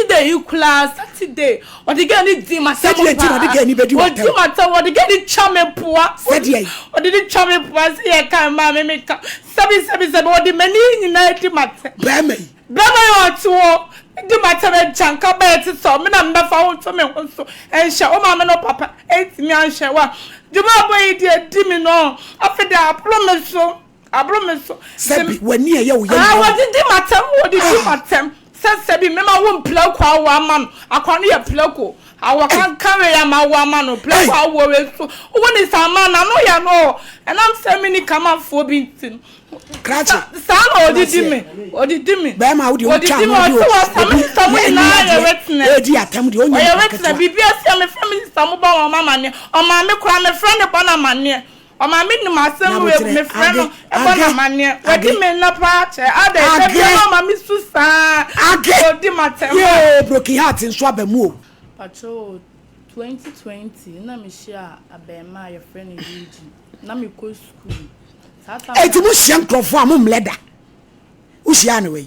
Saturday yi koraa, Saturday, ɔde girl no dii m'atɛm Sɛdeɛ nti na ɔde paa. girl no bɛdi Ɔdi w'atɛm? m'atɛm, ɔde girl no twa me poa. Sɛdeɛ yi? Ɔde no twa me poa sɛ yɛka mmaa me meka. Sɛbi sɛbi sɛbi, ɔde m'ani nyinaa di m'atɛm. Bɛrima yi? Bɛrima yi a ɔte hɔ di m'atɛm agyanka bɛyɛ te sɛ me na mebɛfa wo nto me ho so nhyɛ wo maame ne wo papa antumi anhwɛ wo a. Dwuma a ɔbɔ yi deɛ di me no, afei deɛ aboro me so. Aboro me so. Sɛbi w'ani a ɛyɛ wo ya Ah, nyinaa. wɔdidi m'atɛm, wɔdidi Ah. m'atɛm. Sɛ sɛbi mema wo mprako awo ama no, akwa no yɛ prako. Awɔ kankan wei ama wo ama no, prako awoɔ wei nso. Wo ne saa ma no, ano yɛ no o. Ɛnam sɛ menni kamafoɔ bi nti no. Krakye. Saa na ɔdidi me, ɔdidi me. Bɛrima wo deɛ wotwa Ɔdidi me, ano ɔte de wɔ sa, obi me sista mo yɛ ani nyinaa yɛ adeɛ witness. ɛredi atɛm deɛ ɔnyɛ Ɔyɛ nipa witness, ketewa. biribi asi a mefrɛ me sista mo bɔ wɔn amaneɛ. Ɔmaame koraa mefrɛ no bɔ no amaneɛ. Ɔmaame nim asɛm wei Nyaboterɛ, mefrɛ no Age, bɔ no Age, amaneɛ. Wadi Age. me nna paa kyɛ. Adɛn da Age. biara ɔma me su saa. Age. Ɔdi m'atɛm a. Yee, broken heart nso aba mu o. Pakyɛ o, 2020 na me hyia abɛɛmaa a yɛfrɛ no Eugene. Na me kɔ school. Saa time Eti na. mo hyia nkurɔfoɔ a mo mmlɛ da. Wo hyiaa no wɛn?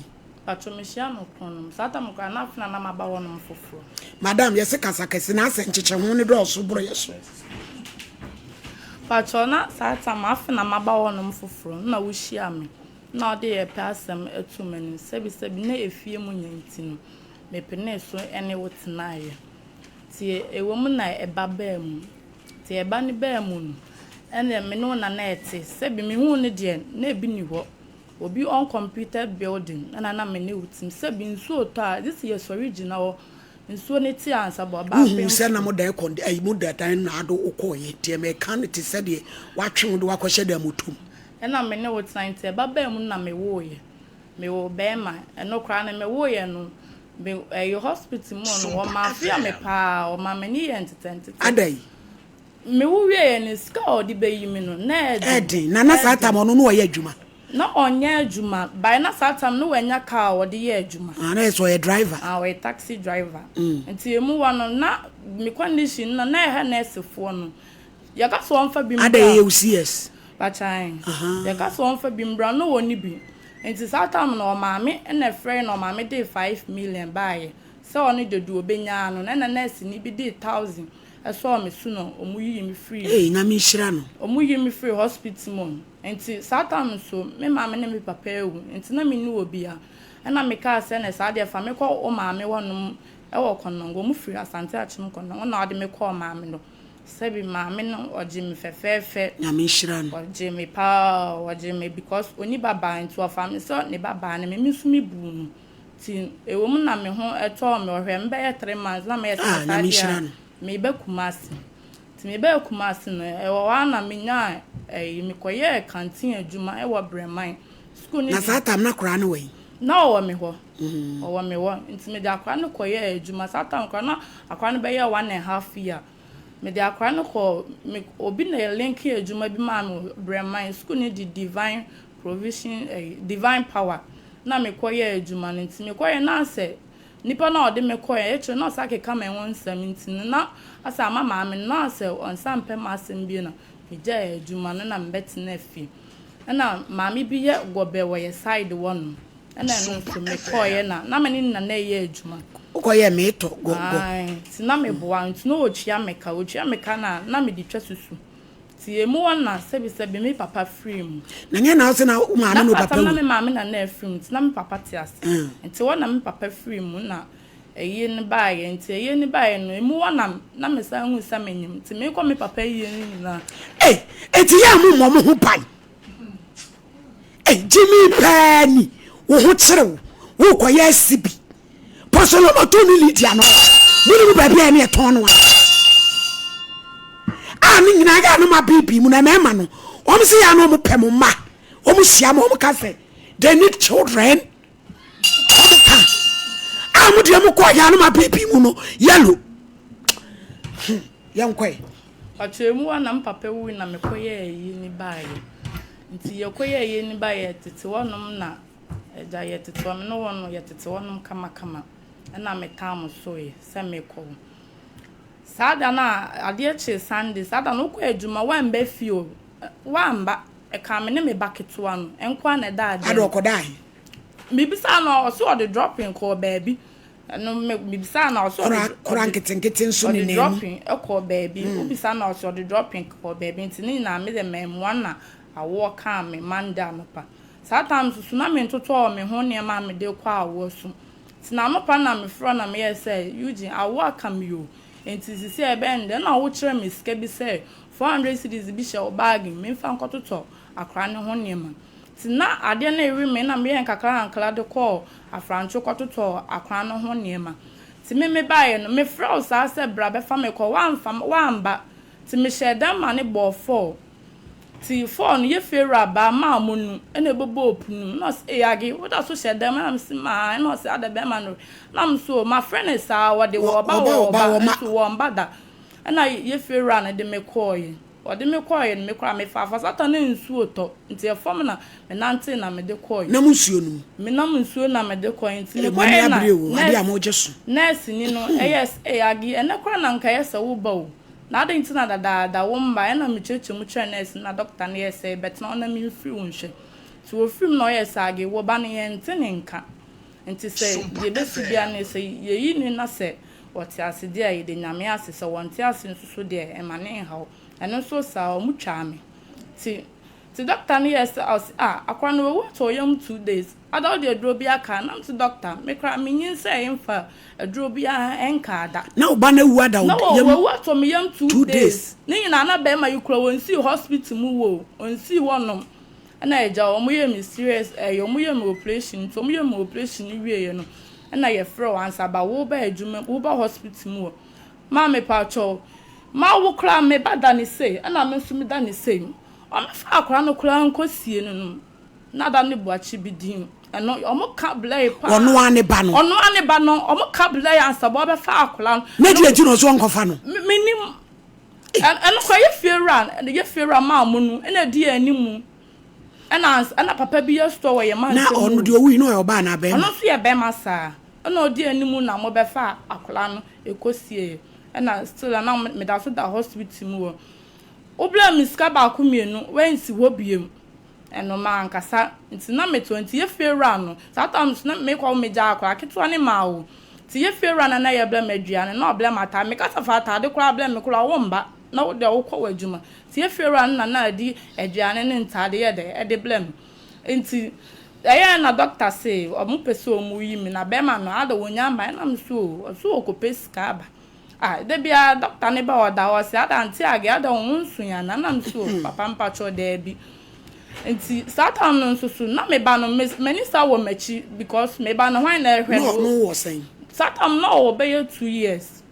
Pakyɛ me hyia no kron nom. Saa time koraa na afei na na maba hɔ nom foforɔ. Madam yɛse kasa kɛse na asɛ nkyekyɛho no dɔɔso boro yɛ so. Pakyɛ na saa time afei na maba hɔ nom foforɔ na wo hyia me na ɔde yɛ pɛ asɛm too m'anim sɛbi sɛbi na efie mu nya nti no me penee so ne wo tenaeɛ. Nti ɛwɔ mu na ɛba baa mu. Nti ɛba no baa mu no ɛneɛ me ne wo na na ɛte sɛbi me huu no deɛ na ebi ni hɔ. Obi uncompleted building na na me ne wo tim sɛ bi nsuo retɔ a gye sɛ yɛsɔre gyina hɔ nsuo no te ansa bɔ ɔbaa Wohuu sɛ na pemfo. mo dan kɔn ayi mo da dan no ado wokɔɔeɛ nti meka no te sɛ deɛ watwe wo de wakɔhyɛ dan mu tom. Ɛna me ne wo tena nti ɛba baa mu no na me wooeɛ me woo bɛɛma ɛno koraa no me wooeɛ no me ɛyi hospital mu hɔ no wɔmaa fia me paa wɔmaa m'ani yɛɛ ntetɛntetɛ. Adɛn? Me wo wieɛ no sika a ɔde bɛyi me no na ɛɛden. Ɛɛden, na na saa tam ɔno na ɔyɛ adwuma. Na ɔnyɛ adwuma, by na saa tam no wanya car a ɔde yɛ adwuma. Ah, na yɛ sɛ ɔyɛ driver. Ah, ɔyɛ taxi driver. Nti emu wa no na me condition no na ɛha nurse foɔ no. Yɛka sɛ ɔmfa bi mbra. Adɛn ɛyɛ wo CS? Bakyan. Yɛka sɛ ɔmfa bi mbra no ɔnni bi. Nti saa tam no ɔmaame na ɛfrɛɛ na ɔmaame dee 5 million baayɛ sɛ ɔno deɛ deɛ ɔbɛnya no na ɛna nurse ni bi dee 1000 ɛsɔɔ me so na ɔmo yii me firii. Ei, Nyame nhyira no. Ɔmo yii me firii hospital mu. Nti saa time nso me maame ne me papa awu nti na menni obia. Ɛna me kaa sɛ nɛ saa deɛ fa me kɔ wo maame hɔ nom ɛwɔ Kɔnɔngo. Ɔmo firi Asante Akyem Kɔnɔngo na ɔde me kɔɔ maame no. Sɛbi maame no ɔgye me fɛfɛɛfɛ. Nyame nhyira no. Ɔgye me paa, ɔgye me because ɔnni ba baa nti ɔfaa me sɛ ne ba baa ne me, me nso me buu no. Nti ɛwɔ mu na me ho tɔɔ me, ɔhwɛɛ me bɛyɛ 3 months na meyɛ sɛ Ah, saa Nyame deɛ nhyira a no. meba Kumasi. Nti mebaa Kumasi no, ɛwɔ hɔ ara na menyaa ɛyi, mekɔyɛɛ canteen adwuma ɛwɔ Brɛman. Sukuu no Na de. Saa tam na akwaraa no wɔ he? Na ɔwɔ me hɔ. Ɔwɔ me hɔ. Nti mede akwaraa no kɔyɛɛ adwuma. Saa tam koraa na akwaraa no bɛyɛ 1½ year. Mede akwaraa no kɔɔ, me, obi na linke adwuma bi maa me wɔ Brɛman. Sukuu no de Divine Provision, ɛyi, Divine Power. Na mekɔyɛɛ adwuma no. Nti mekɔyɛ na asɛ nipa no a ɔde me kɔɛ, akyire na ɔsa keka me ho nsɛm nti no na asɛ ama maame no na asɛ ɔnsa mpɛ m'asɛm bio na megyae adwuma no na mebɛtena fie. Ɛna maame bi yɛ gɔbɛ wɔ yɛ side hɔ nom. Ɛna ɛno nso mekɔɔyɛ na me ne ne nana ɛyɛ adwuma. Wokɔyɛ meetɔ gɔgɔ. Ae, nti na meboa nti na ɔtua me ka, ɔtua me ka na na mede twa susu. Nti emu hɔ na sɛbisɛbi me papa firi mu. Na nyɛ na wo sɛ na wo maame Na ne wo saa papa tam na wu? me maame na na afiri mu nti na me papa te ase. Nti hɔ na me papa firi mu na ayie no baeɛ. Nti ayie no baeɛ no emu hɔ na na mesan hu sɛ menyim. Nti meekɔ me papa ayie no nyinaa. Ei, enti yɛ a mommɔ mo ho ban. Ei, Jimmy paa ni, wo ho kyere wo, worekɔyɛ asi bi. Pɔsɔlɔmɔtɔ ne Lydia no, monim baabi a ɛne ɛtɔn no a. A ne nyinaa yɛ a no ma beebi mu na mmarima no, wɔn sɛ yɛ a na wɔn pɛ mo mma, wɔn hyia mo, wɔn ka sɛ they need children. Wɔn ka a mo deɛ mo kɔ yɛ a no ma beebi mu no yellow. Yɛn kɔɛ. Ɔkyerɛ mu a na me papa wui na mekɔyɛɛ ayie no baeɛ. Nti yɛkɔyɛɛ ayie no baeɛ yɛtete hɔnom na agya yɛtete hɔ me ne wɔn no yɛtete hɔnom kamakama ɛna metaa mo soeɛ sɛ mekɔ hɔ. Saa da no a adeɛ kyee Sunday, saa da no wokɔ adwuma woamba fie o, woamba. Ɛkaa me ne me ba ketewa no nko ara na ɛdaa Ada dan mu. ɔkɔdaa he? Mebisaa no a ɔse ɔde dropping kɔɔ baabi. Ɛno me mebisaa na ɔsɛ Kora ɔde kora ɔde nketenkete nso ɔde nenam mu. dropping kɔɔ baabi. Wobisa na ɔsɛ ɔde dropping kɔɔ baabi nti ne nyinaa me deɛ mamua na awoɔ kaa me Monday anɔpa. Saa time nso so na mentotɔɔ me ho nneɛma a mede kɔ awoɔ so. Nti na anɔpa na mefrɛ na meyɛɛ sɛ Eugene awoɔ aka me o nti sisi a ɛbɛyɛ ne dɛn na wokyerɛ me sika bi sɛ 400 cedis bi hyɛ wo bag mu memfa nkɔtotɔ akora ne ho nneɛma. Nti na adeɛ no rewe me na meyɛɛ nkakrankakra de kɔɔ Afrantwo kɔtotɔɔ akora no ho nneɛma. Nti me mebaeɛ no, mefrɛɛ wo saa sɛ bra bɛfa me kɔ, woamfa me, woamba. Nti mehyɛɛ dan ma no bɔɔ four. Nti four no, yɛ fiewura baa maa mo nu, ɛna ɛbɛbɔɔ pono mu. Na ɔse, ei Age, woda so hyɛ dan mu? Ɛna mese, maa. Ɛna ɔse, adɛ bɛrima no? Na mese, o, mafrɛ no saa, ɔde Wɔ wɔɔba wɔba wɔba wɔɔba, wɔma. nso wɔmba da. Ɛna yɛ fiewura no de me kɔɔeɛ. Ɔde me kɔeɛ no, me koraa mefaa fasata na nsuo retɔ, nti ɛfam na menantee na mede kɔeɛ. Nam nsuo no mu. Menam nsuo na mede kɔeɛ, nti Ee, mo ani mekɔeɛ na abere o, adeɛ a nurse mogye so. nɛɛseni no yɛɛ sɛ, Ei Aggie, ɛnnɛ koraa na anka ɛyɛ sɛ woba o, na adɛn nti na dadaada womma? Ɛnna mekyerɛkyerɛɛ mu kyerɛɛ nɛɛse no na dɔkota no yɛɛ sɛ, Bɛtena hɔ na memfiri wo nhwɛ. Nti wɔfirii mu na ɔyɛɛ sɛ, Aggie, wo ba no yɛnte ne nka, nti sɛ deɛ ɛbɛsi biara no sɛ yɛyi no na sɛ Wɔte ase deɛ a, yɛda Nyame ase, sɛ wɔnte ase nso so deɛ, ɛma ne nhaw. Ɛno nso saa, wɔn twaa me. Nti, nti doctor no yɛɛ sɛ, ɔse ah, akora no wawu atɔ ɔyam 2 days, ada wode aduro bi aka a? Na mese doctor, me koraa me nyinsɛn mfa aduro biara nkaa da. Na wo ba no awu ada wo Na yam wawu atɔ me yam 2 2 days. days. Ne nyinaa na bɛɛma yi koraa ɔnsii hospital mu wɔ o, ɔnsii hɔ nom. Ɛna agya wɔn yɛɛ me serious ɛyɛ wɔn yɛɛ me operation nti wɔn yɛɛ me operation no wieɛ no ɛna yɛfrɛ wo ansa ba wo ba adwuma wo ba hospital mu hɔ maame pakyɛw ma wo koraa me ba da ne sei ɛna me nso me da ne sei wɔn fa akora no koraa nkɔ sie no no na da ne buakye bi din ɛno wɔn ka blɛɛ paa Ɔno ara ne ba no. Ɔno ara ne ba no wɔn ka blɛɛ ansa ba ɔbɛfa akora no. Na deɛ nti na ɔso ɔnkɔfa no. Me nim. Ɛno koraa yɛ fiewura yɛ fiewura maa mo no ɛna ɛdi yɛn anim ɛna ɛna papa bi yɛ store wɔ yɛn mantam Na ɔno deɛ owui no ɔyɛ ɔbaa anaa bɛrima? Ɔno nso yɛ bɛrima saa ɛna ɔdi anim na mo bɛfa akwadaa no ɛkɔ sie ɛna still na meda so da hospital mu hɔ wobrɛ me sika baako mmienu wɛnsi hɔ biem. Ɛno mankasa nti na metɔ nti yɛ fie wura no saa time nso na mekɔ megya akwadaa ketewa no maa o nti yɛ fie wura no na yɛ brɛ me aduane na ɔbrɛ me ataade meka sɛ fa ataade koraa brɛ me koraa wo mba na wo deɛ wokɔ w'adwuma nti yɛ fie wura no na na ɛde aduane ne ntaade yɛ dɛ ɛde brɛ me nti ɛyɛ na doctor se ɔmo pɛ sɛ ɔmo yi me na bɛrima no ada wɔnya mba ɛna me so o ɔso ɔkɔpɛ sika aba. Ah da biara doctor no ba ɔda hɔ ɔse ada auntie Aggie ada wo ho nso ya na nam so papa mpakyɛw daabi nti saa time no nso so na me ba no m'ani sa wɔ m'akyi because me ba no hwan na ɛhwɛ no ɔno wɔ sɛn saa time no ɔwɔ bɛyɛ 2 years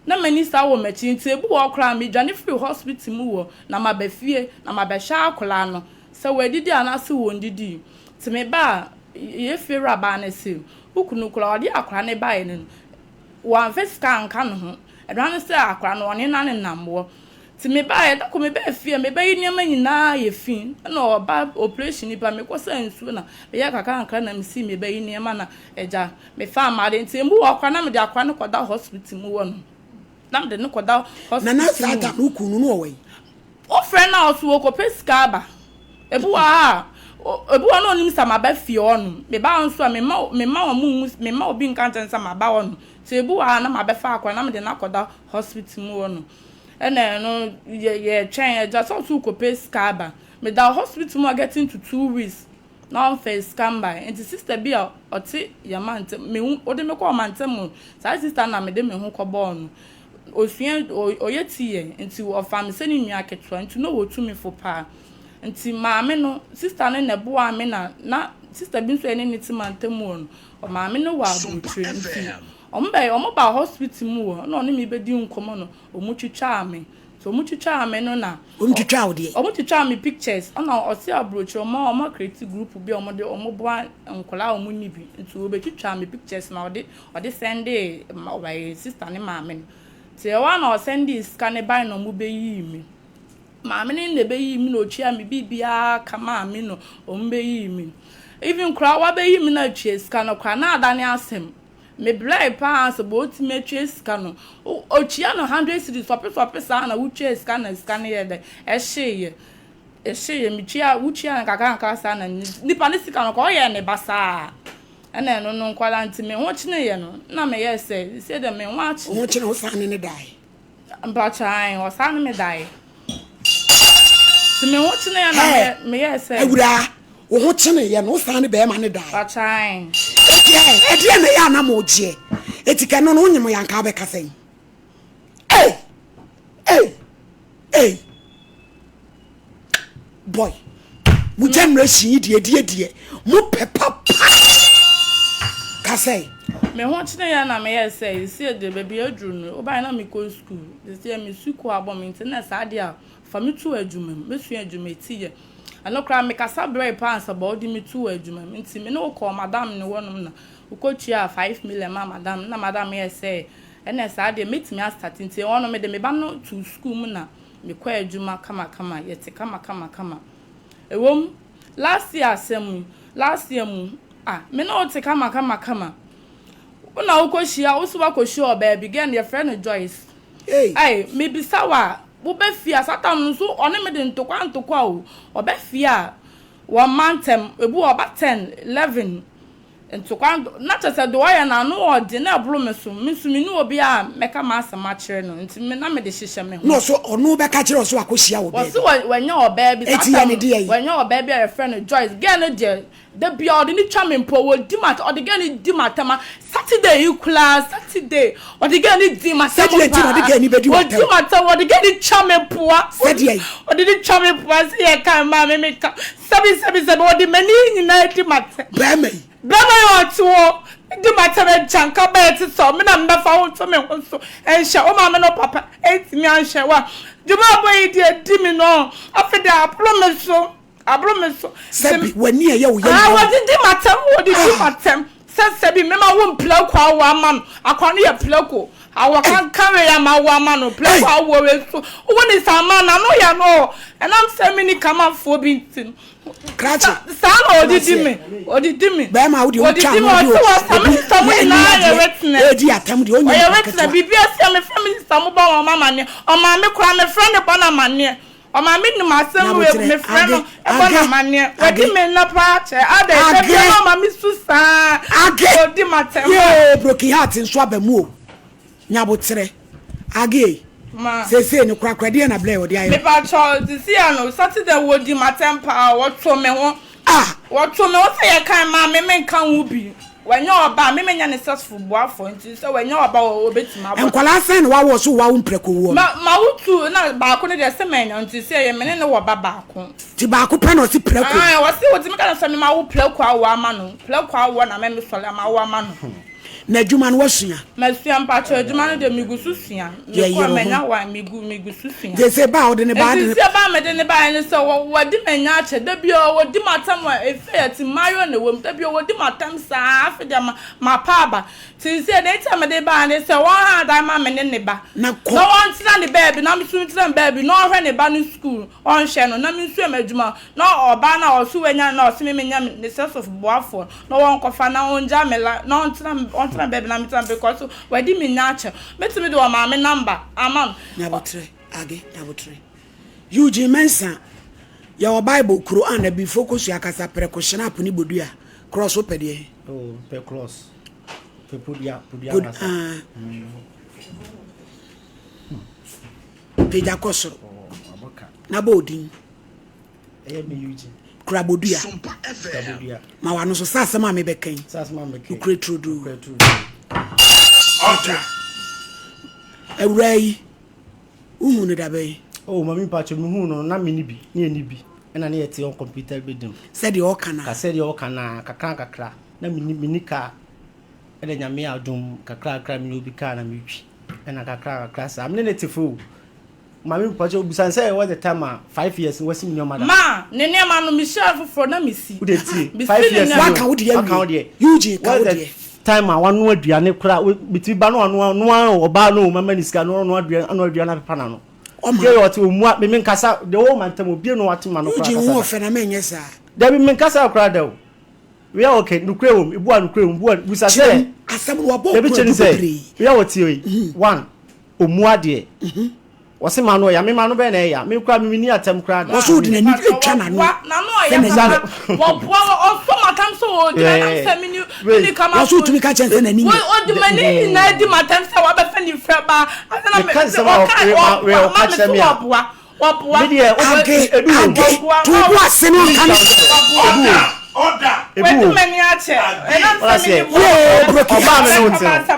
na m'ani sa wɔ m'akyi nti ebi wɔ koraa medwane firi hospital mu wɔ na maba fie na mabɛhwɛ akwadaa no sɛ wɔadidi anaasɛ wɔndidi nti me ba a yɛ fie wura baa no se wo kunu koraa ɔde akwadaa no baeɛ no wɔamfa sika anka ne ho. Ɛno ara ne sɛ akwadaa no ɔne no anenam wɔ. Nti mebaeɛ, da koro mebaa fie a mebɛyi nneɛma nyinaa ayɛ fi. Ɛna ɔba operation nipa mekɔsaa nsuo na meyɛɛ kakrankakra na mesii mebɛyi nneɛma na agya mefaa m'ade. Nti emu wɔ hɔ koraa na mede akwadaa no kɔda hospital mu hɔ nom. Na mede no kɔda hospital Nana saa mu. ta no wo kunu no na ɔwɔ he? Wofrɛ no a ɔso ɔkɔpɛ sika aba. Ebi wɔ ha a, ebi wɔ hɔ na onim sɛ maba fie hɔnom. Meba hɔ nso a, memma memma wɔn nhu, memma obi nka nkyerɛ no sɛ maba hɔnom. Nti ebi wɔ ha a na mabɛfa akwadaa na mede no akɔda hospital mu hɔnom. Ɛna ɛno yɛ yɛtwɛn agya sɛ ɔso rekɔpɛ sika aba. Meda hospital mu a getting to 2 weeks na ɔmfaa sika mbae. Nti sister bi a ɔte yɛn mantam, mehu ɔde me kɔɔ mantam mu. Saa sister no na mede me ho kɔbɔɔ no. Osua ɔyɛ tiyɛ nti ɔfaa me sɛ ne nua ketewa nti na ɔwɔ tumi fo paa. Nti maame no, sister no na ɛboaa me na na sister bi nso a yɛne no te mantam mu hɔ no, ɔmaame no wɔ aburokyire nti ɔmo bɛ ɔmo baa hospital mu hɔ na ɔne me bɛdi nkɔmmɔ no ɔmo twitwaa me. Nti ɔmo twitwaa me no na Ɔmo twitwaa wo deɛ? Ɔmo twitwaa me pictures ɛna ɔse aburokyire ɔmo ɔmo acreate group bi a ɔmo de ɔmo boa nkwadaa a ɔmo nni bi nti ɔbɛtwitwaa me pictures na ɔde ɔde sɛndee ma sister ne maame no. Nti ɛhɔ ara na ɔsɛndee sika no bae na ɔmo bɛyii me. Maame no na ɛbɛyii me na ɔtua me biribiara ka maa me na ɔmo bɛyii me. Even koraa wabɛyi me na atua sika no koraa na adane asɛm. Mebrɛe paa sɛ bɛ ɔtumi atua sika no. Ɔtua no 100 cedis sɔpe sɔpe saa na wotua sika na sika no yɛ dɛ ɛhyeeɛ. Ɛhyeeɛ metua wotua no kakra kakra saa na nipa ne sika no koraa ɔyɛɛ ne basaa. Ɛna ɛno no nkwadaa nti me ho kyeneeɛ no na meyɛɛ sɛ seisei deɛ me ho akyene. Wo ho kyene wo san ne no daeɛ? Mpakyɛ ae ɔsan ne me daeɛ. Nti me ho kyeneeɛ na meyɛɛ sɛ. Awuraa wo ho kyeneeɛ no wo san ne bɛɛma no daeɛ? Mpakyɛ ae. Eti ɛdeɛn na ɛyɛ a na mo gyeɛ? Eti kɛ no no wo nyem yɛ anka wobɛka sɛn? Ei! Ei! Ei! Boy, mo generation yi deɛ deɛ deɛ mo pɛ papa. Kasɛe. Me ho kyene yɛ na meyɛ sɛ sesie deɛ baabi aduru no wobaeɛ na mekɔ sukuu sesie me sukuu abɔ me nti na saa deɛ a fa me to adwuma mu mɛsua adwuma ti yɛ ɛno koraa mekasa brɛe paa ansa bɔ wode me too adwuma mu nti me ne wo kɔɔ madam ne hɔnom na wokɔtuaa 5 million maa madam na madam yɛɛ sɛ ɛnɛ saa deɛ mɛtumi astate nti ɛhɔ no mede me ba no too sukuu mu na mekɔ adwuma kamakama yɛte kamakamakama ɛwom last year asɛm yi last year mu ah me ne wo te kamakamakama wo na wokɔhyia wo so woakɔhyia ɔbaa bi girl no yɛfrɛ no Joyce Ei. Ai mebisa wo a wobɛ fie a saa time no nso ɔne me de ntokwa ntokwa o ɔbɛ fie a wɔn mma ntɛm ebi wɔ ɔba 10 11 ntokwa na kyerɛ sɛ deɛ ɔyɛ no ano ɔden na ɛboro me so me nso me ne obi a mɛka m'asɛm akyerɛ no nti me na mede hyehyɛ me ho. Na ɔso ɔno bɛka kyerɛ ɔso akɔhyia wɔ Wɔse baabi. wanya ɔbaa bi saa Eti yɛ time ne no deɛ yi. wanya ɔbaa bi a yɛfrɛ no Joyce girl no deɛ da biara ɔde no twa me mpo wɔdi m'atɛm ɔde girl no di m'atɛm a Saturday yi koraa Saturday ɔde girl no di m'atɛm Sɛdeɛ nti na ɔde paa girl no bɛdi ɔdi w'atɛm. m'atɛm ɔde girl no twa me poa Sɛdeɛ yi. ɔde no twa me poa sɛ yɛka mmaa me meka sɛbi sɛbi sɛbi ɔde m'ani nyinaa di m'atɛm. Bɛrima yi. Bɛrima yi a ɔte hɔ di m'atɛm agyanka bɛyɛ te sɛ me na mebɛfa wo nto me ho so nhyɛ wo maame ne wo papa antumi anhwɛ wo a dwuma a ɔbɔ yi deɛ di me no afei deɛ aboro me so aboro me so Sɛbi w'ani a ɛyɛ wo yam Ah no. wɔdidi m'atɛm wɔdidi m'atɛm sɛ sɛbi mema wo mprako awo ama no akwa no yɛ prako awɔ kankan wei ama wo ama no prako awoɔ wei so wo ne saa ma na no yɛ no ɛnam sɛ meni kamafoɔ bi nti no Krakye. Saa na ɔdidi me ɔdidi me Bɛrima wo deɛ wotwa ɔdidi me ano ɔte de wɔ sa me sista mo obi nyinaa ani yɛ adeɛ witness edi atam deɛ ɔnyɛ ɔyɛ nipa witness ketewa. biribi asi a mefrɛ me sista mo bɔ wɔn amaneɛ ɔmaame koraa mefrɛ no bɔ no amaneɛ ɔmaame nim asɛm wei Nyabotrɛ mefrɛ age no bɔ no age amaneɛ wadi age me nna paa kyɛ adɛn da age biara ɔma me su saa age ɔdi m'atɛm a. yee broken heart nso aba mu o Nyabotrɛ age ei Ma. seesei no korakora deɛn na blɛ ɔde ayɛ wo. Mepakyɛw sisi ano Saturday wɔ di m'atɛm paa wɔto me ho Ah! wɔto me ho sɛ yɛ kan maa me menka ho bi wanya ɔba a me menya ne sɛsfo boafo nti sɛ wanya ɔba a ɔbɛtumi abɔ. Nkwadaa sɛn na wawo ɔso wawo mprako woɔ no? Ma mawo tu na baako no deɛ sɛ manya nti sɛ ɛyɛ me ne no wɔ ba baako. Nti baako pɛ na ɔse prako? Ae ɔse ɔtumi ka no sɛ me mawo prako awo ama no prako awoɔ na me mesɔre a mawo ama no. Na adwuma no woasua? Masua mpakyɛw adwuma no deɛ megu so sua. Yɛ Mekɔ a yere manya ho. one megu megu so sua. Gye sɛ ba a wode ne ba Nti de. sɛ ba a mede ne baeɛ ne sɛ wɔ wɔdi m'ani akyɛ da biara wɔdi m'atɛm wɔ efe yɛ te mmaayewa na ɛwɔ mu da biara wɔdi m'atɛm saa afe deɛ ma mapa aba nti sɛ deɛ nti a mede baeɛ ne sɛ wɔn ha dan ma me ne ne ba Na kɔ. na wɔntena ne baabi na me nso ntena me baabi na ɔnhwɛ ne ba no sukuu ɔnhwɛ no na me nsua m'adwuma na ɔbaa no a ɔso wanya no na ɔse me menya ne sɛso boafoɔ na wɔnkɔfa na ɔngya me la na ɔntena ɔntena baabi na metena because wadi me nya akyɛ mɛtumi de ɔmaame number ama no. Nyabotrɛ, Age, Nyabotrɛ. Eugene Mensah, Yɛwɔ Bible kuro a na bifo kosua kasa prɛko hyena ne bodua cross wopɛ deɛ? Oh, pɛ cross. Pɛ podua, podua Pod, kasa. ah. Pagya kɔ soro. Oh, aboka. Na bɔ odin. Ɛyɛ me Eugene. Kura bodua. Kura bodua. Ma w'ano so sɛ asɛm a mebɛka yi. Sɛ asɛm a mebɛka yi. Nokorɛ turodoo. Nokorɛ turodoo. Ɔtra. Awuraa yi, wohu no da bɛn? Oh, mami mpakyɛ mehu no na menni bi, ne yɛnni bi. Ɛna ne yɛte on computer bɛdim. Sɛdeɛ ɔka no a. Ka sɛdeɛ ɔka no a, kakra kakra. Na menni menni kaa. Ɛna Nyame adom kakra kakra menya obi kaa na metwi. Ɛna kakra kakra saa. Mene ne te fo. Maame mpakyɛ obisa no sɛ what's the time a 5 years no wasi me nneɛma da. Ma ne nneɛma no mehyia foforɔ na mesi. Wo de tie Mesi 5 ne years nneɛma. Waka wo deɛ Waka wo awie. deɛ. Eugene ka wo What's the deɛ. time a wanoa aduane koraa metumi ba no anoa noa ɔbaa no mama ne sika no ɔnoa aduane anoa aduane apepa n'ano. Ɔma. Yɛ ɔte omua me menkasa deɛ ɔwɔ mantam obie no wate ma no koraa Eugene kasa wo da. ɔfɛ na menyɛ saa. Dabi menkasa koraa da o. Wia okay nukure wɔ mu ebu a nukure wɔ mu ebu a busa Kyerɛ sɛ mu asɛm no wabɔ dabi okura kyerɛ ne du sɛ bebree. wia ɔte yi one omua deɛ. Wɔse m'ano ɔya, me m'ano bɛyɛ na ɛya, me koraa me menni atɛm koraa da. Wɔse wode n'ani twa n'ano sɛ n'ani nyɛ. Wɔse wotumi ka kyerɛ no sɛ n'ani nyɛ. Meka nsɛm a ɔka kyerɛ me a, me deɛ Age, age, to wo bo ase na ɔnka no. Ebi wɔ mu. Yee, broken Ɔbaa me ne wo heart. te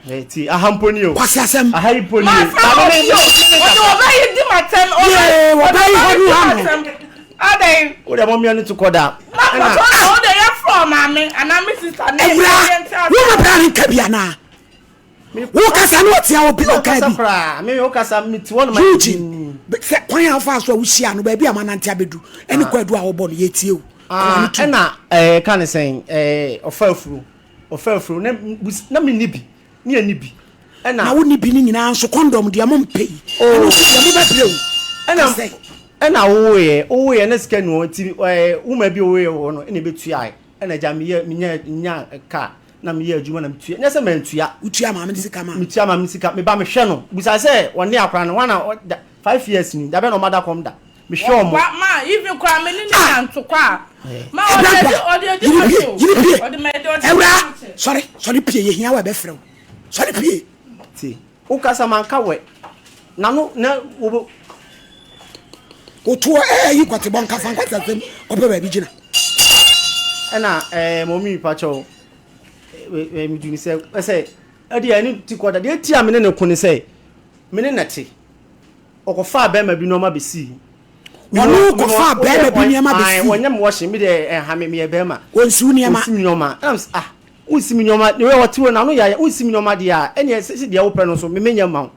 no. Ti aha mpo ni o. Kwasi asɛm. Aha yi mpo ni o. Maame ne ne ne kasa. Yee, wɔbaa yi hɔ no ha no. Wo deɛ mɔmia no to kɔ da. Ɛna Awura, wo ma bra ne nka bi anaa? Wo kasa ne ɔtea obi ɔka kasa bi. koraa. Me wo kasa me ti hɔ no ma. Eugene, sɛ kwan a wofaa so a wohyia no, baabi a manante abɛdu, ɛne kwadu a wɔbɔ no, yɛtie o. Kwan no tu. Ɛna ɛɛ ka ne sɛn ɛɛ ɔfa afuro ɔfa afuro na na me ni bi ne yɛ ni bi ɛna. Na wo ni bi ne nyinaa nso kɔndɔm deɛ mo mpɛ yi. Ɛno nso deɛ mo bɛbrɛ o. Ɛna ɛna wowoyɛ wowoyɛ na sika ni hɔ nti ɛɛ woma bi wowoyɛ wɔ no ɛna ebetua ɛna gya meyɛ menya nya kaa na meyɛ adwuma na metua nyɛ sɛ mantua. Wotua maame ne sika ma. Metua maame ne sika meba mehwɛ no busa sɛ ɔne akora no wana ɔda 5 years ni dabɛ na ɔma da kɔm da mehwɛ ɔmo. Ma even kora me ne ne nya ntokwa a. Ma Ɛbrɛ ɔde ba ɔde ɔde yiri ma pie so. yiri pie Ɔde ma ɛde ɔde ɛwura ma so. sɔre sɔre pie yɛ hia wɔ ɛbɛfrɛ wo sɔre pie. Ti wokasa manka wɛ nano na wo. Wotoɔ ɛɛ yi kɔte bɔ nkafa nkwasi asɛm kɔpɛ baabi gyina. Ɛna ɛɛ mɔmi pakyɛw ɛɛ meduni sɛ ɛsɛ ɛde ɛne ti kɔ da deɛ ti a me ne ne ko ne sɛ me ne nɛte ɔkɔfaa bɛrima bi nneɛma bɛsii. Wɔn kɔfaa bɛrima bi nneɛma bɛsii. Wɔnyɛ me wɔhye me deɛ ɛha me meyɛ bɛrima. Wɔnsiw nneɛma. Wɔnsi me nneɛma ɛna ah wonsi me nneɛma ne wɛ ɔte wɔ n'ano yɛ wonsi me nneɛma deɛ a ɛneɛ sɛ deɛ wopɛ no nso me menyɛ ma wo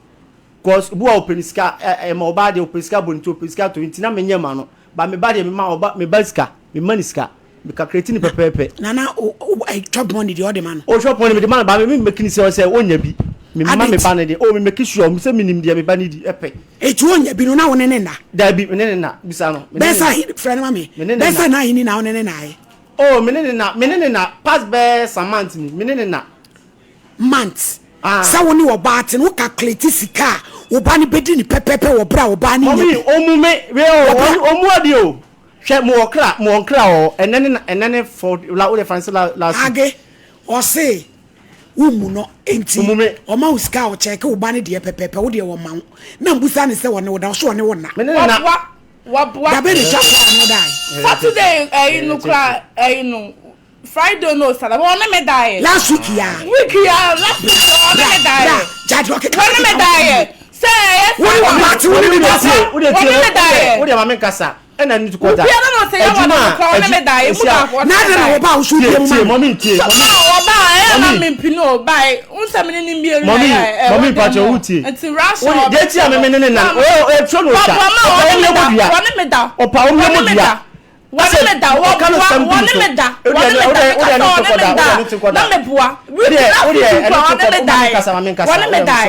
cause obi wa ɔpɛ ne sika ɛ ɛma ɔbaa deɛ ɔpɛ sika bɔ ne ti ɔpɛ sika to nti na menyɛ ma no ba me ba deɛ me ma ɔba me ba sika me ma ne sika me calculate ne pɛpɛɛpɛ. Nana o o chop money deɛ ɔde ma no. O chop money me de ma no ba me me make ne sɛ ɔsɛ ɔnya bi me ma me ba ne deɛ o me make sure sɛ me nim deɛ me ba ne di ɛpɛ. Eti ɔnya bi no na wo ne ne nna. Dabi me ne ne nna bisa no. Bɛsɛ ahi frɛ no ma me. Bɛsɛ na ahi ni na wo ne ne na ayɛ. O me ne ne na me ne ne na past bɛɛ some months ni me ne ne na. Months sɛ wo ne ɔbaa te no wo calculate sika a wo ba no bɛdi ne pɛpɛpɛ wɔ berɛ a ɔbaa no nya bi. Mɔmi ɔmu me wei o ɔmu adi o hwɛ mo wɔ kra mo wɔ nkra wɔ ɛnɛ ne ɛnɛ ne fɔ la o de fancy la last week. Age ɔse wo mmu no enti ɔma wo sika a ɔkyɛke wo ba no deɛ pɛpɛpɛ wo deɛ ɔma wo na mbusa no sɛ ɔne wo da ɔse ɔne wo nna. Me ne ne na. Waboa. Dabe ne twa so a ɔne wo dae. Saturday ɛyi no kora ɛyi no Friday no Saturday wɔne me daeɛ. Last week ya. Week ya last week wɔne me daeɛ. Bra gya deɛ ɔkeka Wɔne me daeɛ sɛ ɛyɛ Wo ne wɔn ate wo ne me daeɛ. Wɔne me daeɛ. Wo deɛ ma me nkasa ɛna ne tukɔ da. Obiara na ɔsɛ yɛ wɔn na kora wɔne me daeɛ mu baako wɔne Na me adɛn na daeɛ. wɔba a wo so wobie mu ma no. Mɔmi tie So ma ɔba a ɛyɛ na me mpini o ba nsɛm ne ne mmienu na Mɔmi ɛyɛ mɔmi mpakyɛ wo tie. Nti rush Wo deɛ ti a me me ne ne nan o eturo na otwa. Wɔboa ma Ɔpa wɔne wo me da mmea mo dua. wɔne me da Ɔpa wo mmea wɔne mo me dua. da wɔne me da wɔboa wɔne me da wɔne me da meka sɛ wɔne me da na meboa week last week kora wɔne me dae wɔne me dae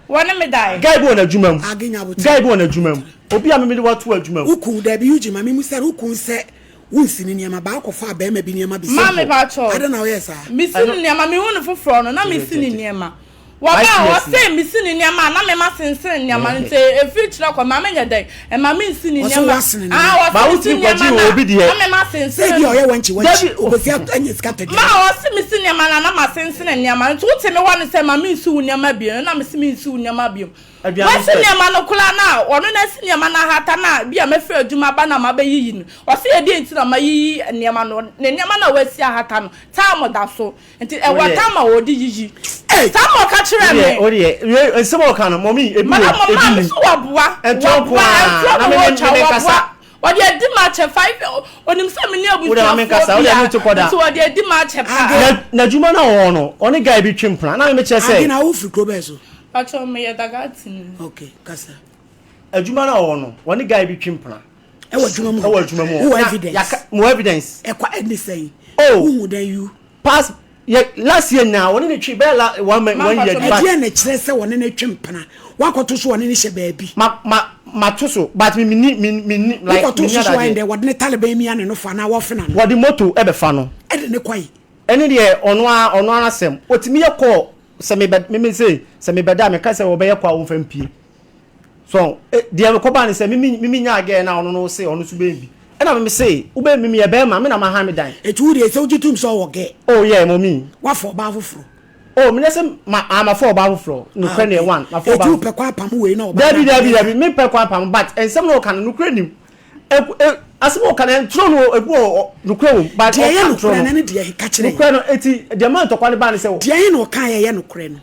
wɔne me dae. Guy bi wɔ n'adwuma mu guy bi wɔ n'adwuma mu obi a mimi de wato adwuma mu. Wokun dabi Eugene ma me mu sɛ wokun sɛ wonsi ne nneɛma baa kɔfa bɛrima bi nneɛma bi Maame paatɔ adɛn na woyɛ saa. mesi ne nneɛma mehu ne foforɔ no na mesi ne nneɛma wɔba a ɔsɛ mesi ne nneɛma a na mema sensene nneɛma no nti efiri kyerɛ kɔ maame nyɛ dɛn ɛma me nsi ne Ɔsɛ nneɛma woasene ne ah Ba ɔsɛ wotumi mesi nneɛma kɔgye na obi deɛ. na mema sɛ sensene bi a ɔyɛ wankyi wankyi Dabi. okosi anya sika tɔ ma aduane. ɔse mesi nneɛma na na ma sensene nneɛma no nti wote me hɔ no sɛ ma mensi wo nneɛma bio no na mesi mensi wo nneɛma bio Aduane wasi sɛ. nneɛma no koraa na ɔno na asi nneɛma no ahata na bi a mɛfiri adwuma ba na mabɛyiyi no ɔse ɛdeɛ nti na mayiyi nneɛma no ne nneɛma no a wasi ahata no time da so nti ɛwɔ time a wɔde yiyi saa ma ɔka kyerɛ me O deɛ o deɛ nsɛm a ɔka no mɔmi ebi madam wɔ ɔmaa ebi me ni so waboa ɛntorɔ nko waboa ara ɛntorɔ na na me wɔtwa me me waboa nkasa wɔde adi ma akyɛ five onim sɛ me ne Wo deɛ ma me nkasa, abusuafoɔ wo deɛ bia me to kɔ da. nti wɔde adi ma akyɛ paa na n'adwuma no a ɔwɔ no ɔne guy bi twe mpena na me kyerɛ Age sɛ na wofiri kuro bɛɛ so. Patrɔ meyɛ dagatini. Okay, kasa. Adwuma no a ɔwɔ no ɔne guy bi twe mpena. Ɛwɔ adwuma mu. Ɛwɔ adwuma mu. Wowɔ Na evidence. yaka mo evidence. Ɛkwa ɛne sɛn. Oh. Wohu dɛn you. Past yɛ last year nyinaa ɔne ne twe bɛyɛ la one month one year but. Ɛdeɛn na ɛkyerɛ sɛ ɔne no twe mpena? Woakɔto so ɔne no hyɛ baabi. Ma ma mato so but me menni me menni like Wokɔto menni so so ayɛ adadeɛ. dɛn? Wɔde ne taliban mia ne nofo anaa wɔfena no? Wɔde moto ɛbɛfa no. Ɛde ne kɔe. Ɛne deɛ ɔno ara ɔno ara asɛm. Ɔtumi yɛ call. Sɛ mebɛ me me se sɛ mebɛda a meka sɛ wɔbɛyɛ kɔ a wɔmfa mpie. So eh, deɛ mekɔbaa ne sɛ me me me nyaa gɛɛ na ɔno no se ɔno nso bɛyɛ bi. Ɛna me me se wobɛyɛ me meyɛ bɛrima me na mahan me dan. Eti wo deɛ sɛ wogye tom sɛ ɔwɔ gɛɛ. Oh yeah mommy. Wafa ɔbaa foforɔ. Oh menyɛ sɛ ma ah mafa ɔbaa foforɔ. Ah Nokorɛ neɛ okay. one mafa Eti ɔbaa wopɛ kwan apam wei na ɔbaa no Dabi dabi abɛyɛ dabi mempɛ kwan apam but nsɛm na ɔka no nokorɛ nim. Eku e asɛm a ɔka no ntorɔ no ebi wɔ nokorɛ wɔ mu but Deɛ ɛyɛ ɔka ntorɔ nokorɛ no no ɛne deɛ he? Ka kyerɛ yɛn. nokorɛ no eti deɛ maa ntɔkwa no baa ne sɛ. Deɛ he na ɔka a ɛyɛ nokorɛ no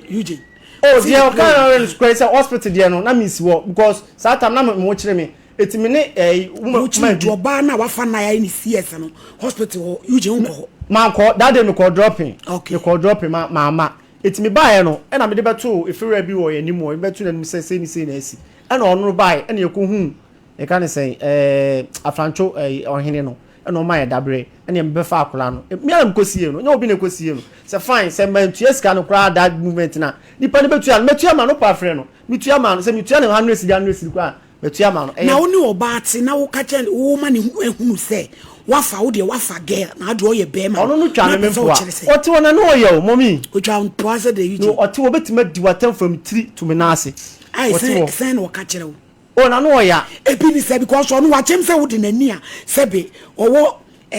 Eugene? Oh Ɔse deɛ nokorɛ ɔka wɔ no mu. nokorɛ sɛ hospital deɛ no na mensi hɔ because saa time na me ho kyere me eti me ne ɛyi Wo woman kyere man nti bi. ɔbaa no a wafa no a yɛayɛ no CS no hospital hɔ Eugene wonkɔ hɔ? Mankɔ that day mekɔɔ dropping Okay. mekɔɔ dropping ma mamma eti mebaeɛ no ɛna mede bɛtoo efewura bi wɔ yɛn anim hɔ mebɛtoo n'anim sɛ sei ne sei na asi ɛna ɔno no baeɛ ɛna yɛkɔhuu Yɛka no sɛn ɛɛ Afrantwo ɛɛ ɔhene no ɛna ɔma yɛ dabrɛ ɛna yɛbɛfa akwadaa no. Me ara mekɔ sie no, nyɛ obi na ɛkɔ sie no. Sɛ fine sɛ mantua sika no koraa that movement no a, nipa no bɛtua no, mɛtua ma no pa frɛ no, metua ma no, sɛ metua no hundred cedi hundred cedi koraa a, mɛtua ma no. Na Ɛyɛ wo ne ɔbaa te na woka kyerɛ no woma ne hu hunu sɛ woafa wo deɛ woafa girl na adeɛ ɔyɛ bɛɛma no Ɔno no twa na me apɛ sɛ mpoa. wokyerɛ sɛ. Ɔte hɔ na ne ɔyɛ o, mummy. Ɔtwa wo mpoa sɛ dɛn No Eugene? ɔte hɔ ɔbɛtumi adi w'atɛm from tiri to me nan ase. Ae Ɔte sɛn hɔ. sɛn na ɔka kyerɛ wo? Oh n'ano wɔ ya. Ebi ne sɛ because ɔno wakyɛm sɛ wode n'ani a sɛbe ɔwɔ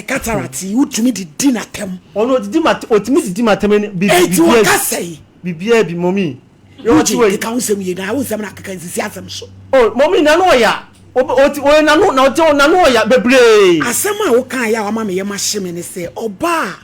cataract yi wotumi de di n'atɛm. Ɔno odidi ma otumi didi m'atɛm ani bi Enti biribiara ɔka bi sɛe. biribiara bi mɔmi. Yɛ ɔte Eugene wɔ yi. keka wo nsɛm yie na wo nsɛm na akeka nsisi asɛm so. Oh mɔmi n'ano wɔ ya obi ɔte ɔyɛ n'ano na ɔte n'ano wɔ ya bebree. Asɛm a wokaeɛ a wama me yam ahye me ne sɛ ɔbaa a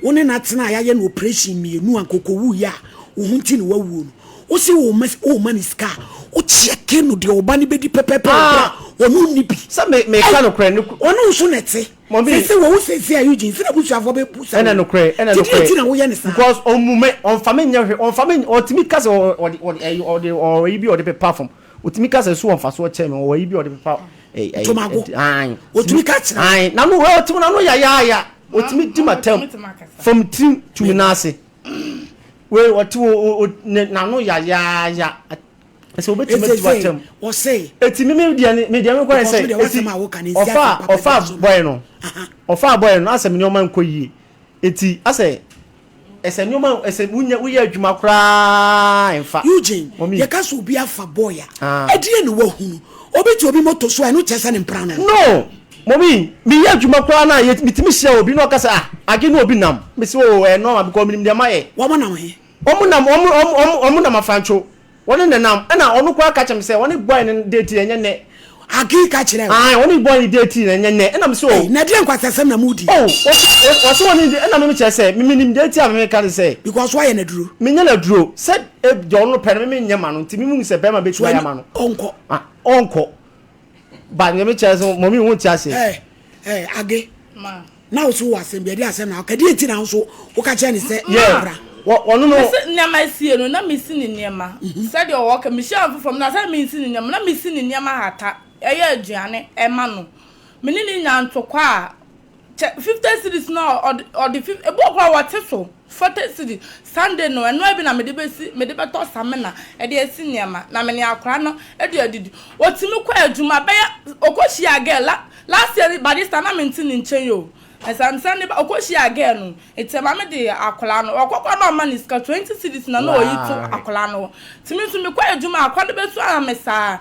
wo ne no atena a yɛayɛ no operation mmienu a anka ɔkɔwuiɛ a wo ho nti na wawuo no Wo se wo ma wo ma no sika a, wo kyɛke no deɛ ɔba no bɛdi pɛpɛpɛ wɔ berɛ a ɔno nni bi. Sɛ me me ka nokorɛ no. Ɔne wo so na ɛte. Mɔmi. Sese wɔ wo sese a Eugene sɛ n'abusuafoɔ bɛ bu sa Ɛna nokorɛ ɛna Ti deɛ nokorɛ. nti na woyɛ ne saa. Because ɔmmu me ɔnfa me nyɛ hwee ɔnfa me ɔtumi ka sɛ ɔde ɔde ɛyi ɔde ɔwɔ yi bi ɔde pepa fam ɔtumi ka sɛ so wɔ nfasoɔ kyɛn me ɔwɔ yi bi ɔde pepa ɛyi ɛyi Ntomago. Ayi. Ɔtumi ka kyerɛ wo. Ayi n'ano ɔtumi n'ano yayaaya ɔtumi di m'atɛm from tirim to me nan ase. Wei ɔte o o ne n'ano yayaaya sɛ obetumi ati w'atɛm. Ɔse. Eti mi mi deɛ ne mi deɛ mi kɔ yɛ sɛ eti ɔfa ɔfa bɔyɛ no ɔfa bɔyɛ no asɛ mi nneɛma nkɔ yie eti asɛ ɛsɛ nneɛma ɛsɛ wunya woyɛ adwuma koraa nfa. Eugene yɛ ka sɛ obi afa bɔyɛ a ɛdeɛ na wahunu obi te obi moto so a ɛno kyerɛ sɛ ne mpra no. No Mummy, meyɛ adwuma koraa na yɛ metumi hyia obi na ɔka sɛ ah Age ne obi nam. Mese oh ɛyɛ normal because menim deɛ mayɛ. Wɔn nam he? Wɔn nam wɔn wɔn wɔn nam Afrantwo. Wɔne ne nam. Ɛna ɔno koraa ka kyerɛ me sɛ ɔne boy no date ɛnyɛ nnɛ. Age ka kyerɛɛ wo? Ae, ɔne boy no date na ɛnyɛ nnɛ. Ɛna mese oh. Ei, na ɛdeɛn nkwaseasɛm na modi? Oh, ɔse ɔse ɔne ne ɛna me mekyerɛ sɛ me menim deɛ nti a me meka ne sɛ. Because woayɛ no aduro? Menyɛ no aduro. Sɛ deɛ ɔno pɛ no me menyɛ ma no nti me mehu sɛ bɛrima bɛtumi ayɛ ama no. Ɔnkɔ. Ah, ɔnkɔ. Ba nea mekyerɛ sɛ mɔmi wo nte ase. Ɛ ɛ age. Ma. Na wo so wɔ asɛm bi ɛde asɛm na ɔka deɛ nti na wo so woka kyerɛ ne sɛ Yeah. bra. Wɔ ɔno no. Mesi nneɛma esie no na mesi ne nneɛma sɛdeɛ ɔwɔ ka mehyia no foforɔ na sɛ mensi ne nneɛma na mesi ne nneɛma hata ɛyɛ aduane ɛma no me ne ne nya ntokwa a Kyɛ 50 cedis no a ɔde ɔde fif ebi wɔ koraa wɔte so 40 cedis Sunday no ɛnoa bi na mede bɛsi mede bɛtɔ samina ɛde asi nneɛma na mene akora no ɛde adidi otumi kɔ adwuma bɛyɛ ɔkɔ hyia girl la last year by this time na mente ne nkyɛn o ɛsɛ ne ba ɔkɔ hyia girl no nti ɛma me de akora no ɔkɔ kora na ɔma ne sika 20 cedis na na ɔyi to akora no hɔ nti me nso mekɔ adwuma akora no bɛsu ama me saa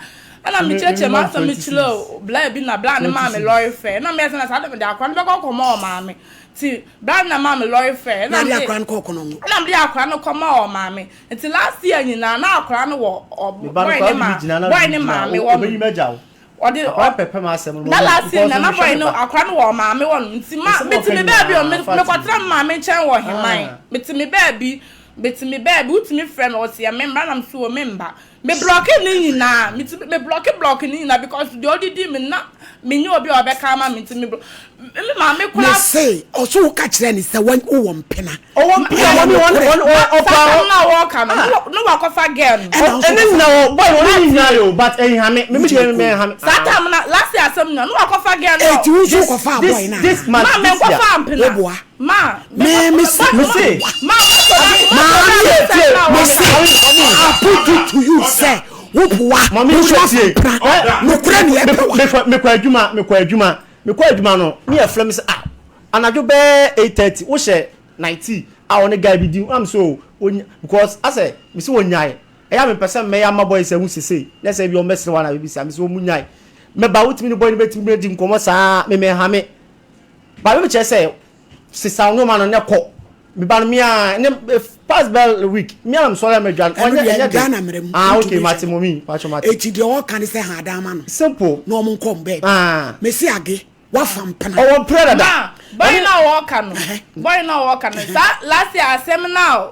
Ɛna Me mekyerɛkyerɛ me ma m'asɛm 20 kyerɛɛ cedis. bla bi na bla no 20 maa me cedis. lɔre fare. Ɛna meyɛ sɛ na saa de mede akora no bɛkɔ akɔma ɔmaame. Nti bla no na maa me lɔre fare. Na Ɛna ade mede akora no kɔɔ Konongo. ɛna mede akora no kɔmaa ɔmaame. Nti last year nyinaa na akora no wɔ ɔ Me ba no boy koraa ne wode ma me gyina na boy wode ne me gyina maame a, hɔ ɔbɛyi nom. me agya wo. Ɔde Akora ɔ pɛpɛ m'asɛm no na mɔmi last year because nyinaa na mehwɛ boy me no ba. akora no wɔ ɔmaame hɔ nom. Nti ma Nsɛm a mete ɔka me baabi o nyinaa me fa to mekɔtena mu. me maame nkyɛn wɔ Heman. Ah. Mete me baabi mete me baabi wotumi frɛ me ɔse ɛme mmra na mese o memba. Me blocke ne nyinaa me ti me blocke blocke ne nyinaa because deɛ ɔde di me na me nye obi a ɔbɛka ama me nti me blo me maame Me koraa. se ɔso wo ka kyerɛ ne sɛ wɔn wowɔ mpena. Ɔwɔ mpena Ɛyɛ wɔne wɔne nokorɛ. wɔne Na ɔpa saa time no a wɔka no ah. ne wakɔfa girl no. Ɛna wo nso Ɛne kɔfa. nyina wɔ boy wɔne ne Last nyina year yɛ o but ɛnhame me me Wogye deɛ me me kom. ɛnhame saa ah. time na last year asɛm nyina ne wakɔfa girl no. Eti wo nso This wokɔfaa this boy no this anaa? month Ma me this year. nkɔfa mpena. Woboa. Ma Me me se Me se. Ma Maame Tie tie me se mami I put it to you sɛ woboa mami wo nso wo afa tie. mpena. Nokorɛ ne ɛpɛ wa. Mekɔ mekɔ adwuma mekɔ adwuma mekɔ adwuma no ne yɛ frɛ me sɛ ah anadwo bɛɛ 8:30 wohyɛ. 90 a ɔne guy bi di am so onya because asɛ mesi wɔnyae ɛyɛ a mepɛ sɛ mɛyɛ ama boys ahu sesei na sɛ bi ɔmmɛsere wa na biribi saa mesi wɔn nyae mɛba wotumi ne boy no bɛtumi bɛdi nkɔmmɔ saa memɛhame ba me kyerɛ sɛ sesa nneɛma no ne kɔ meba no mea ne past bell week mea na mesɔre a madwa ɔnyɛ ɛnyɛ de ah okay mate mɔmi patro mate eti deɛ ɔka ne sɛ ha adan ma no simple na ɔmo nkɔ mbɛ ah mesi age wafa mpena ɔwɔ mpena dada ma boy na ɔka no boy na ɔka no saa last year asɛm na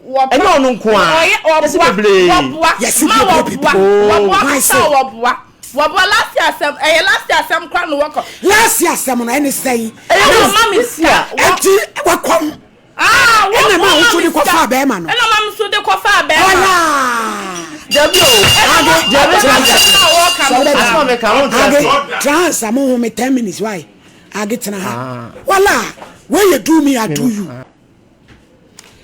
wɔ ɛnyɛ ɔno nko a yɛsi bebree wɔboa ma wɔboa wɔboa kasa wɔboa Wɔboa last year asɛm ɛyɛ last year asɛm koraa na wɔkɔ. Last year asɛm no ɛne sɛn. Ɛna ɔma me sika. Ɛnti wakɔm. Ah wɔn ɛna maa woso de kɔfa bɛrima no. Ɛna maa mi so de kɔfa bɛrima. Ɔlaa. Dabi o. Ɛna Dabi wɔn asoma mi ka wɔn ti ase. Trans amu ho mi 10 minutes why? Age tena ha. Wala wey you do me I do you.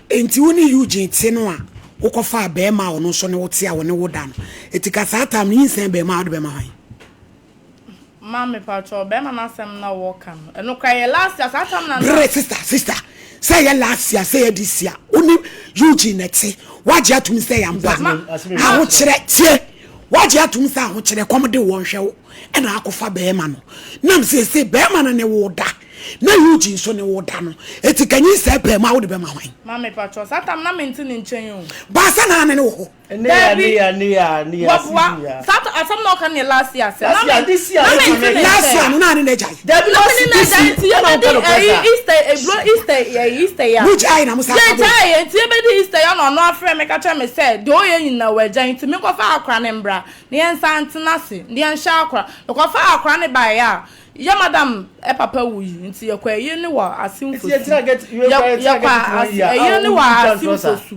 Enti wo ne Eugene te no a wokɔfaa barima a ɔno nso ne wo te a ɔne wo da no, enti ka saa time no nyinsɛn baa mu a wode bɛma hwan? Ma me pakyɛw bɛrima no asɛm na wɔka no ɛno koraa ɛyɛ last year saa time na na. Brɛ sister sister sɛ ɛyɛ last year sɛ ɛyɛ this year wo ne Eugene na ɛte wagye atum sɛ ɛyɛ ampa ahokyerɛ tie wagye atum sɛ ahokyerɛ kɔm de wɔn hwɛ wo ɛna akɔfa bɛrima no nam sɛ ɛsɛ bɛrima no ne wo da na Eugene nso ne wo da no eti ka nyinsɛn pɛɛ mu a wode bɛma hwan. Maame patrɔ saa tam na mente ne nkyɛn o. Baasa na ne ne wɔ hɔ. Dabi wɔboa saa asɛm na ɔka ne last year asɛm na me na mente ne nkyɛn. Last year no na ne n'agya yi. Dabi na me ne n'agya yi nti yɛbɛdi ɛyi Easter eburo Easter ɛyi Easter ya. Mo gyae na mo sa aka bom. Yɛ gyae nti yɛbɛdi Easter ya na ɔno afrɛ me ka kyerɛ me sɛ deɛ ɔyɛ nyinaa wagyae nti menkɔfa akora ne mbra na yɛnsan ntena ase na yɛnhyɛ akora mekɔfa akora ne baeɛ a Yɛ madam papa wu yi nti yɛkɔ ayie no wɔ ase nfosu yɛkɔ ayie no wɔ ase nfosu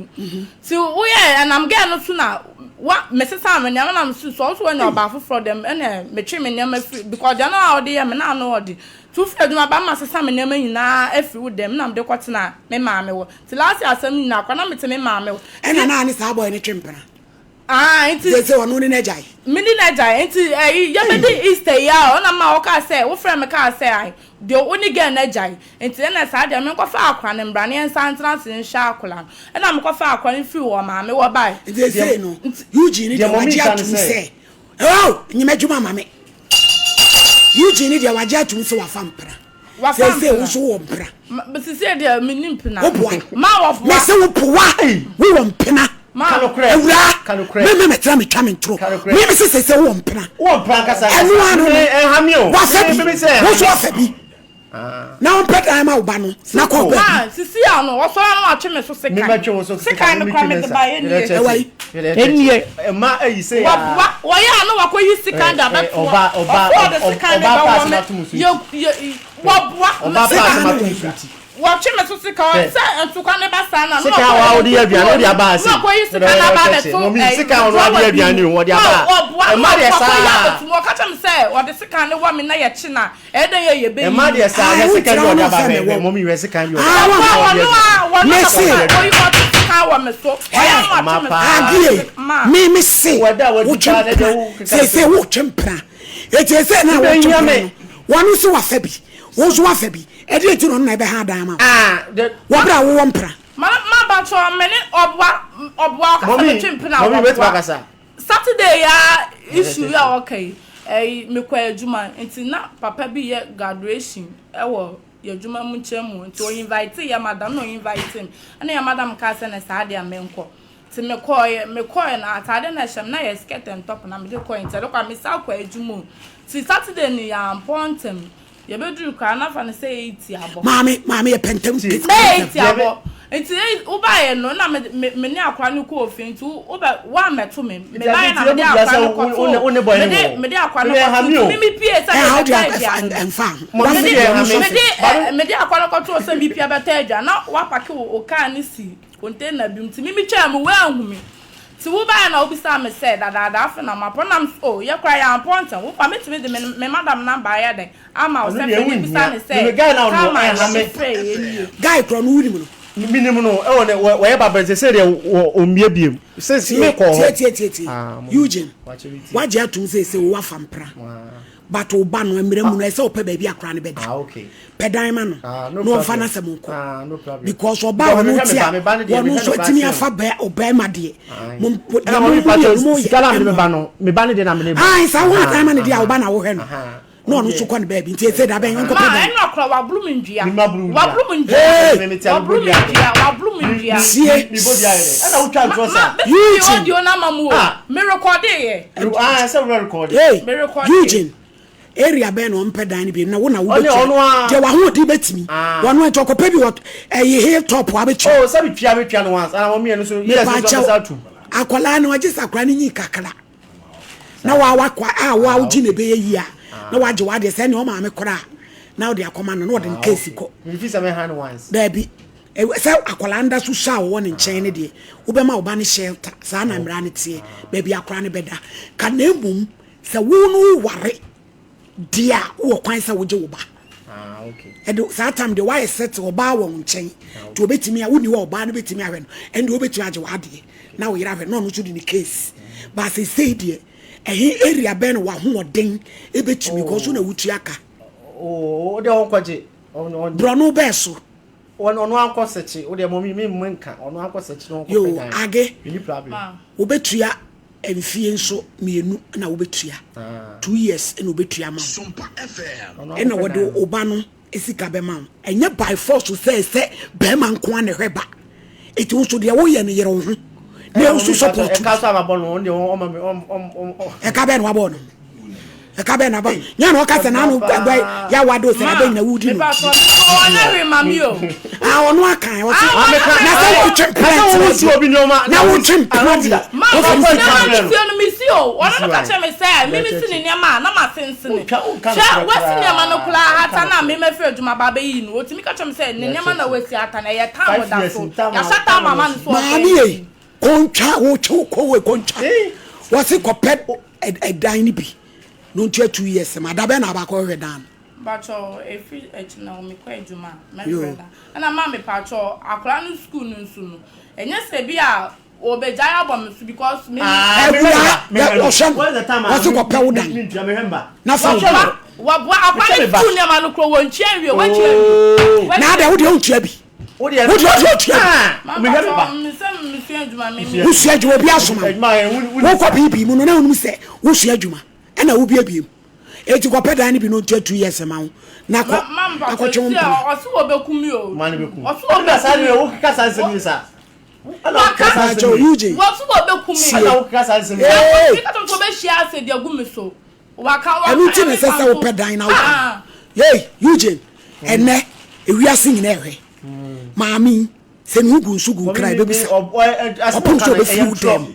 ti woyɛ ɛnam gɛɛ no so na wa mesesa me nneɛma na mesu so ɔso wanya ɔbaa foforɔ dɛm ɛna metwe me nneɛma firi because deɛ no a ɔde yɛ me na ano ɔde tu firi adwuma ba ma sesa me nneɛma nyinaa afiri wo dɛm na mede kɔtena me maame wɔ ti last year asɛm nyinaa kɔ na mete me maame wɔ ɛna naa ne saa bɔyɛ ne twe mpena Ah, nti. Sɛ sɛ ɔno ne n'agya yi. Me ne n'agya yi, nti ɛyi yɛbɛdi Easter yi a ɔna ma ɔkaa sɛ wofrɛ me kaa sɛ ae deɛ wo ne girl n'agya yi nti ɛna saa deɛ menkɔfa akora no mbra na yɛnsan ntena ase nhwɛ akora no ɛna mekɔfa akora no firi wɔ maame wɔ bae. Nti ɛsei no Eugene deɛ wagye atum sɛ oh nyɛ m'adwuma ma me Eugene deɛ wagye atum sɛ wafa mpena. Seesei wo nso wowɔ mpena. Seesei deɛ menni mpena. Woboa. Ma wɔboa. Mese wo boa. Wowɔ mpena. Awuraa. Me me metra metwa me ntoro. Me me se seesei wowɔ mpena. Wowɔ mpena kasa. Ɛno ano no. Wafa bi. Wo nso wafa bi. Na wɔmpɛ dan ma wo ba no. Na kɔ baabi. Ma sisi ano wɔsɔre ano atwe me so sekan. Sekan no kora mede ba ɛnie. Ɛwɔ yi. Ɛnie. Ɛma ayi sɛ ya. Wɔboa wɔyɛ ano wakɔ yi sekan de abɛto hɔ. Ɔfo ɔde sekan de bɛwɔ me. Yɛ yɛ wɔboa. Ɔba pa asɛm ato nsu ti. Wɔtwe me so sekan sɛ ntokwa ne ba saa na. Sekan wa ɔde yɛ aduane ɔde aba ase. Na wakɔ yi sekan na aba abɛto ɛyi. Sekan ɔno ade yɛ aduane o ɔde aba. Wɔboa Ɛma deɛ wakɔ yi saa. abɛto mu ɔka kyerɛ me sɛ ɔde sekan ne wɔ me na yɛkye na ɛyɛ dɛ yɛ yɛ bɛyi. Ɛma deɛ saa hwɛ sekan bi ɔde aba hwɛ hwɛ mɔmi hwɛ sekan bi ɔde aba. Wɔboa wɔno a wɔno na ɔyi ɔtwe sekan wɔ me so ɔyɛ ano atwe me so. Agie me me se wotwe mpena seesei wotwe mpena eti ese na wotwe mpena no wɔn nso wafa bi wɔn nso wafa bi ɛdi eti na ɔno na ɛbɛha adan ama wo wɔbere a wowɔ mpena. Ma ma batɔ me ne ɔboa ɔboa ɔkasa me twe mpena ɔboa Saturday ya issue yi a ɔka yi ɛyi mekɔ adwuma nti na papa bi yɛ graduation ɛwɔ yɛ adwuma mu nkyɛn mu nti o invite yɛ madam na o invite me ɛna yɛ madam kaa sɛ ne saa deɛ menkɔ nti mekɔɔyɛ mekɔɔyɛ na ataade na ɛhyɛ me na yɛ skirt and top na mede kɔɛ nti ɛde kɔ a mesa kɔ adwuma o nti Saturday no yɛampɔ ntɛm yɛbɛduru koraa na fa no sɛ 8 abɔ. Maame maame yɛ pɛntɛm. Na 8 abɔ nti wobaeɛ no na me me me ne akora no kɔɔ fie nti wobɛ woammɛto me mebaeɛ na mede akora no kɔtoo mede mede akora no kɔtoo nti me me pie sɛ mebɛtɔ aduane mede mede mede akora no kɔtoo sɛ mepie bɛtɔ aduane na woapake wo kaa no si container bi mu nti me metwaa mu woanhu me nti wobaeɛ na wobisaa me sɛ dadaada afe na mapɔ nam so oh yɛ koraa yɛampɔ ntɛm wopa metumi de me me madam number ayɛ dɛn ama wo sɛ fɛ ne bisa ne sɛ time a yɛde frɛ yɛ nie. Guy korɔ no wonim no. Minim no ɛwɔ ne wɔyɛ ba bɛn sɛ deɛ wɔ omie biem sɛ me kɔ hɔ. Tie tie tie tie Eugene wagye atum sɛ sɛ wo wafa mpra. But wo ba no mmerɛ mu no ɛsɛ ɔpɛ baabi akora no bɛda. Ah, okay. Pɛ dan ma no. Ah, no na ɔmfa problem. n'asɛm nkɔ. Ah, no problem. Because ɔba a Because ɔno mehwɛ ti me a ba, me ba no deɛ, wɔno mehwɛ nso no koraa atumi kyɛn afa bɛ ɔbɛrima deɛ. Mo mo Ɛna deɛ mami mo mo pakyɛ mmienu mo yɛ sika na mede me ɛmmoa. ba no, me ba no deɛ na mede ba. Ae saa wo Aha, dan ma no deɛ a aha, wo ba na wohwɛ no. aha. Na ɔno nso kɔ ne baabi nti ɛsɛ da bɛn ɔnkɔpɛ Ma dan. ɛna ɔkora waboro me ndua. Me ma buru ndua. Waboro me ndua. Hey! Me me tia me Waboro bɔ me dua deɛ. ndua. Waboro me ndua. Sie. Me bɔ dua yɛ dɛ. Ɛna wotwa ntorɔ Ma saa. bɛsi Eugene. audio no ama mu o. Ah. Me recorde yɛ. Ah, sɛ wura record. Hey, Me recorde. Eugene, area bɛn na ɔmpɛ dan no bi na wo na Ɔne wobɛtua ɔno a. deɛ wahoɔden bɛtumi Ah. wɔno nti ɔkɔpɛ bi wɔ ɛyɛ hill top abɛtua Oh, sɛ metua metua no once. Ana wɔn mmienu so yes, mepa nso kyɛw ɔbɛsa atum. akwadaa no ɔgye sɛ akwadaa no nyi kakra na wa wakɔ a wa wogye na ɛbɛyɛ yie a na wagye wadeɛ sɛ ɛne ɔmaame koraa na wode akɔma no na ɔde no keesi kɔ Mefi sɛ mɛha no once. daabi sɛ akwadaa no da so sua a ɔwɔ ne nkyɛn no deɛ wobɛma wo ba no shelter saa na mmara no teɛ baabi akwadaa no bɛda ka na mmom sɛ wo no woware deɛ a wowɔ kwan sɛ wogye wo ba Ah, okay. ɛde saa tam deɛ woayɛ sɛte ɔbaa wɔ wo nkyɛn nti obɛtumi a wonni hɔ a ɔbaa no bɛtumi ahwɛ no ɛnde wobɛtumi agye w'adeɛ na wo yere ahwɛ no na ɔno nso de ne case ba seesei deɛ ɛhe area bɛn na w'ahoɔden ɛbɛtumi kɔ so na wotua ka Oh, deɛ ɔnkɔgye. Ɔno borɔno bɛɛ so ɔno ankɔ sɛkye. Wo deɛ mo mi mi nka. Ɔno ankɔ sɛkye na ɔnkɔ yo pɛ dan. age Any problem. Ma. wobɛtua mfie nso mmienu na wobɛtua Ah. 2 years na wobɛtua ma wo Sompa FM. Ɔno ɛna ankɔpɛ wɔde dan no. wo ba no sika bɛma wo ɛnyɛ by force sɛ sɛ bɛrima nko a na ɛhwɛ ba ɛti wo nso deɛ woyɛ no yere wo ho na Ɛna ɛwo nso mami pakyɛ, support Ɛka so ababɔ no, ɔno deɛ ɔma me ɔm ɔm ɔm. ɛka bɛɛ na wabɔ no ɛka bɛɛ na wabɔ nyɛ na ɔka sɛ n'ano gbɛ yawa do sɛ n'abɛ nyina wudi no Mepa so ɔnyɛ hwee ma mi o. ah ɔno aka ɔte Ah, na sɛ wotwe Na sɛ mpena wo si obi nneɛma. na wotwe mpena deɛ Ma wofa ma ne nneɛma sika mi sie no mi si o. Ɔno no ka kyerɛ mi sɛ mi mi si ne nneɛma a na ma sensene. Wotwa- wonka Hwɛ nokorɛ wasi koraa. nneɛma no koraa hata Wonka na nokorɛ. mi mɛfiri adwuma ba abɛyi no. Otumi ka kyerɛ mi sɛ ne nneɛma na wasi ata na ɛyɛ tam Five da years so. ntam a- Yɛahyɛ tam ama no so maame ɔfɛ. yɛ kɔntwa wotwe kɔn wei kɔntwa Eh. wɔsi kɔpɛ ɛdan no bi na ontua 2 years ma da bɛn na abakɔ hwehwɛ dan no Mpatsɔ efi akyi na mi kɔ adwuma a Yo. mɛfrɛ na ɛna maa mi patsɔ akwaraa no school no nso no ɛnyɛ sɛ bi a obegyae abɔ mi so because mi. Ah, Awura, mehwɛ no. ɔhwɛ no. What's the time a- Wɔse kɔpɛ wo dan. Mi ntua mehwɛ mba. na fa wo Wɔhwɛ ba no. Waboa akwaraa Mehwɛ no me ba. school nneɛma no kuro wɔn ntua nwie wɔn ntua nwie. na ada wo deɛ wontua bi Wo deɛ wo deɛ wodeɛ wotua bi Ah, Maa mehwɛ me ba. patsɔ mi sɛ mi sua adwuma mi mi. wosua adwuma obi asoma wo Adwuma yɛ wo- wo- wokɔ biibii mu no na wonim sɛ wosua adwuma ɛna wobiebie mu eti kɔpɛ dan no bi no ntua 2 years ma wo na kɔ Ma na mpatsɔ kɔtwe wo si a mpena ɔsi wɔ bɛ kum mi o. Ma ne bɛ kum. Ɔsi wɔ Ɛna bɛ saa kum deɛ mi. wo keka saa nsɛm yi saa. Ɛna wo Waka. keka saa Pakyɛ nsɛm yi. Eugene Wɔsi wɔ bɛ kum mi. Sie. Ɛna wo keka saa nsɛm yi. Ee. Mi ka kyerɛ mi sɛ ɔbɛhyia ase de agu mi so. Waka waka. ɛno nti na ɛsɛ sɛ wopɛ dan na Ah. wopɛ yei Eugene ɛnɛ ewiase nyina ɛhwɛ maame yi sɛ ne ho gu nso gu nkra yɛbɛbusa ɔpem sɛ ɔbɛfiri wo dɛm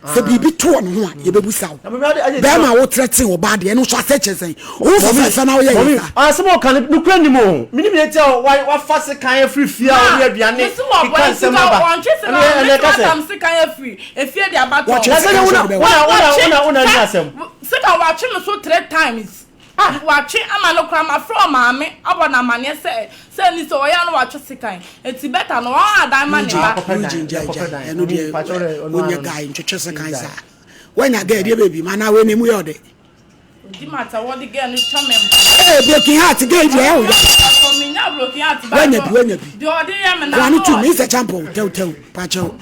sɛ biribi to ɔno ho a yɛbɛbusa wo bɛrima a wotrɛte wɔ baa deɛ ɛno nso asɛ kyɛ sɛn wo fɛfɛɛfɛ na woyɛ yɛ saa asɛm a ɔka no nokura nim o menim yɛ tia wafa sekan afiri fie a ɔde aduane Mesi wɔ keka bɔ nsɛm sika aba wɔntwe sika ɛnɛ ɛnɛ wɔntwe ka sɛ atam sika afiri efie de abatɔ. Wɔtwe na sɛ sika wona nso de bɛwɔ. wona wona wona wona ni asɛm Sika watwe me so three times. Watwe ama no kora ma frɛ ɔmaame abɔ n'amaneɛ sɛ sɛ ni sɛ ɔyɛ ano watwe sekan eti bɛta no wɔn adan ma ne ba. Akɔpɛ dan, Eugene gyae akɔpɛ gyae dan. ɛno deɛ Pakyɛ dɛ, ɔno wonyɛ ano no. guy ntwetwe sekan saa woanya guy deɛ baabi ma na wei na mu yɛ ɔdɛ Odi mata wɔde girl no twa me mpa. ee broken heart guy deɛ ɛwɔ ya Ɔsɔ mi nya broken heart ba. Wanya bi, wanya bi. Deɛ ɔde yɛ me na. Kora no tu mi sɛ champion tɛw tɛw pakyɛw.